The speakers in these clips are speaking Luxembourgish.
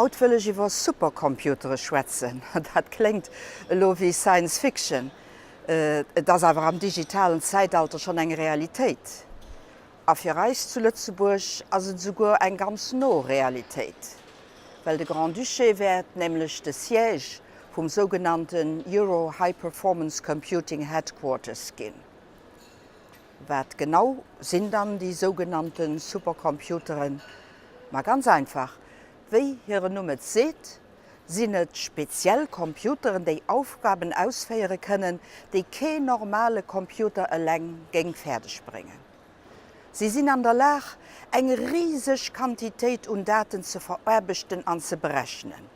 Haut wëll ech iwwer Supercomputere schwätzen. Dat kléngt elo wéi Science Fiction, et ass awer am digitalen Zäitalter schonn eng Realitéit. A fir eis zu Lëtzebuerg ass et esouguer eng ganz no Realitéit, well de Grand-Duché wäert nämlech de Siège vum sougenannten Euro High Performance Computing Headquarters ginn. Wat genau sinn dann déi sougenannte Supercomputeren? Ma ganz einfach, wéi hiren Numm et seet, sinn et speziell Computeren, déi Aufgaben ausféiere kënnen, déi kee normale Computer eleng géing fäerdeg bréngen. Si sinn an der Lag, eng riseg Quantitéit un Daten ze veraarbechten an ze berechnen.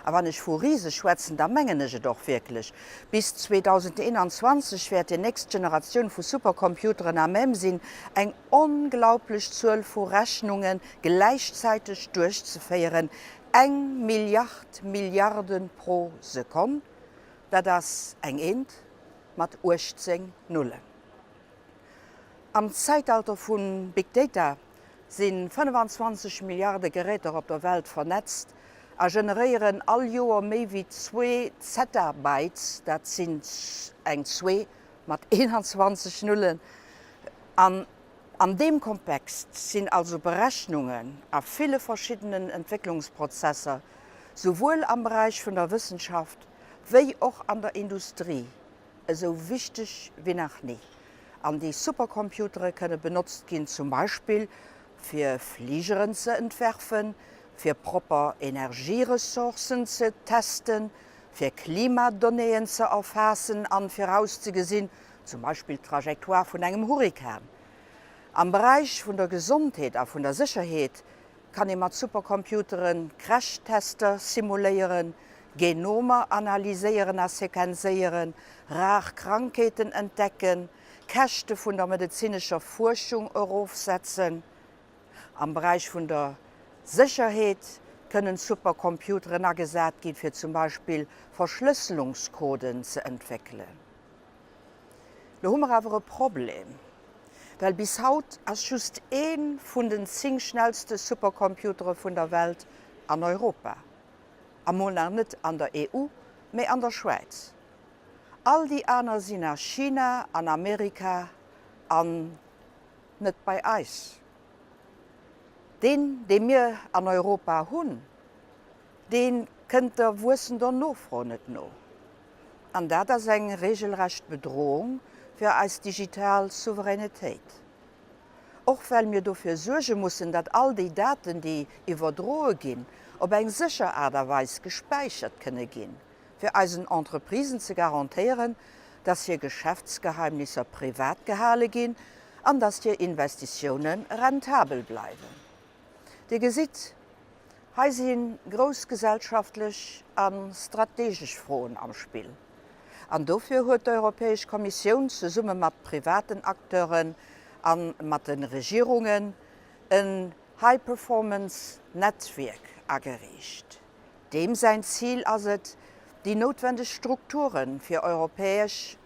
A wann ech vu riseg schwätzen, da mengen ech et och wierklech. Bis 2021 wäert déi nächst Generatioun vu Supercomputeren à même sinn, eng onglaublech Zuel vu Rechnunge gläichzäiteg duerchzeféieren, eng Milliard Milliarde pro Sekonn, dat ass eng Eent mat 18 Nullen. Am Zäitalter vu Big Data si 25 Milliarde Geräter op der Welt vernetzt a generéieren all Joer méi wéi zwee Zettabytes, dat sinn eng zwee mat 21 Nullen. An an deem Kontext sinn also Berechnungen a ville verschiddenen Entwécklungsprozesser, souwuel am Beräich vun der Wëssenschaft wéi och an der Industrie, esou wichteg wéi nach ni. An déi Supercomputere kënne benotzt ginn zum Beispill fir Fligeren ze entwerfen, fir propper Energieressourcen ze testen, fir Klimadonnéeën ze erfaassen an virauszegesinn, zum Beispill d'Trajectoire vun engem Hurrikan. Am Beräich vun der Gesondheet a vun der Sécherheet kann ee mat Supercomputeren Crashtester simuléieren, Genomer analyséieren a sequenzéieren, rar Krankheeten entdecken, Käschte vun der medezinescher Fuerschung erofsetzen. Am Beräich vun der Sécherheet kënnen Supercomputeren agesat ginn, fir zum Beispill Verschlësselungscoden ze entwéckelen. Lo hu mer awer e Problem, well bis haut ass just ee vun den 10 schnellste Supercomputere vun der Welt an Europa, a mol nach net an der EU, mee an der Schwäiz. All déi aner sinn a China, an Amerika an net bei eis. Deen, dee mir an Europa hunn, dee kënnt der wuessender Nofro net no. An dat ass eng regelrecht Bedrohung fir eis digital Souveränitéit. Och well mir dofir suerge mussen, datt all déi Daten, déi iwwerdroe ginn, op eng sécher Aart a Weis gespäichert kënne ginn, fir eisen Entreprisen ze garantéieren, datt hir Geschäftsgeheimnisser privat gehale ginn an datt hir Investitioune rentabel bleiwen. Dir gesitt, hei si grouss gesellschaftlech a strategesch Froen am Spill. An dofir huet d'Europäesch Kommissioun zesumme mat privaten Acteuren a mat de Regierungen en High-Performance-Netzwierk ageriicht. Deem säin Zil ass et, déi noutwendeg Strukture fir europäesch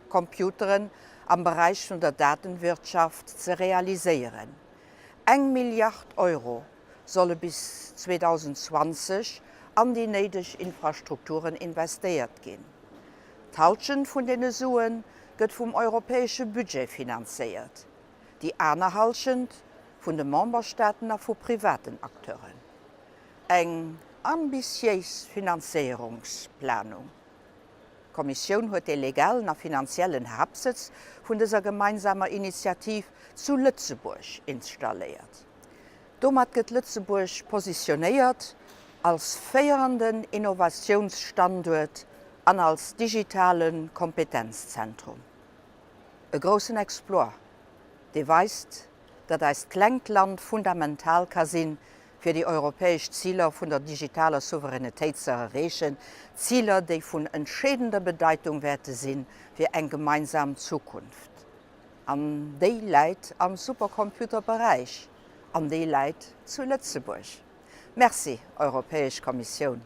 Computeren am Beräich vun der Datenwirtschaft ze realiséieren. Eng Milliard Euro solle bis 2020 an déi néideg Infrastrukturen investéiert ginn. D'Hallschent vun deene Sue gëtt vum europäesche Budget finanzéiert, déi aner Hallschent vun de Memberstaaten a vu privaten Acteuren. Eng ambitiéis Finanzéierungsplanung. D'Kommissioun huet de legalen a finanziellen Haaptsëtz vun dëser gemeinsamer Initiativ zu Lëtzebuerg installéiert. Domat gëtt Lëtzebuerg positionéiert als féierenden Innovatiounsstanduert an als digitale Kompetenzzentrum. E groussen Exploit, dee weist, datt eist klengt Land fundamental ka sinn, fir déi europäesch Ziler vun der digitaler Souveränitéit ze erreechen, Ziler, déi vun entscheedender Bedeitung wäerte si fir eng gemeinsam Zukunft. An déi läit am Supercomputerberäich an déi läit zu Lëtzebuerg. Merci, Europäesch Kommissioun.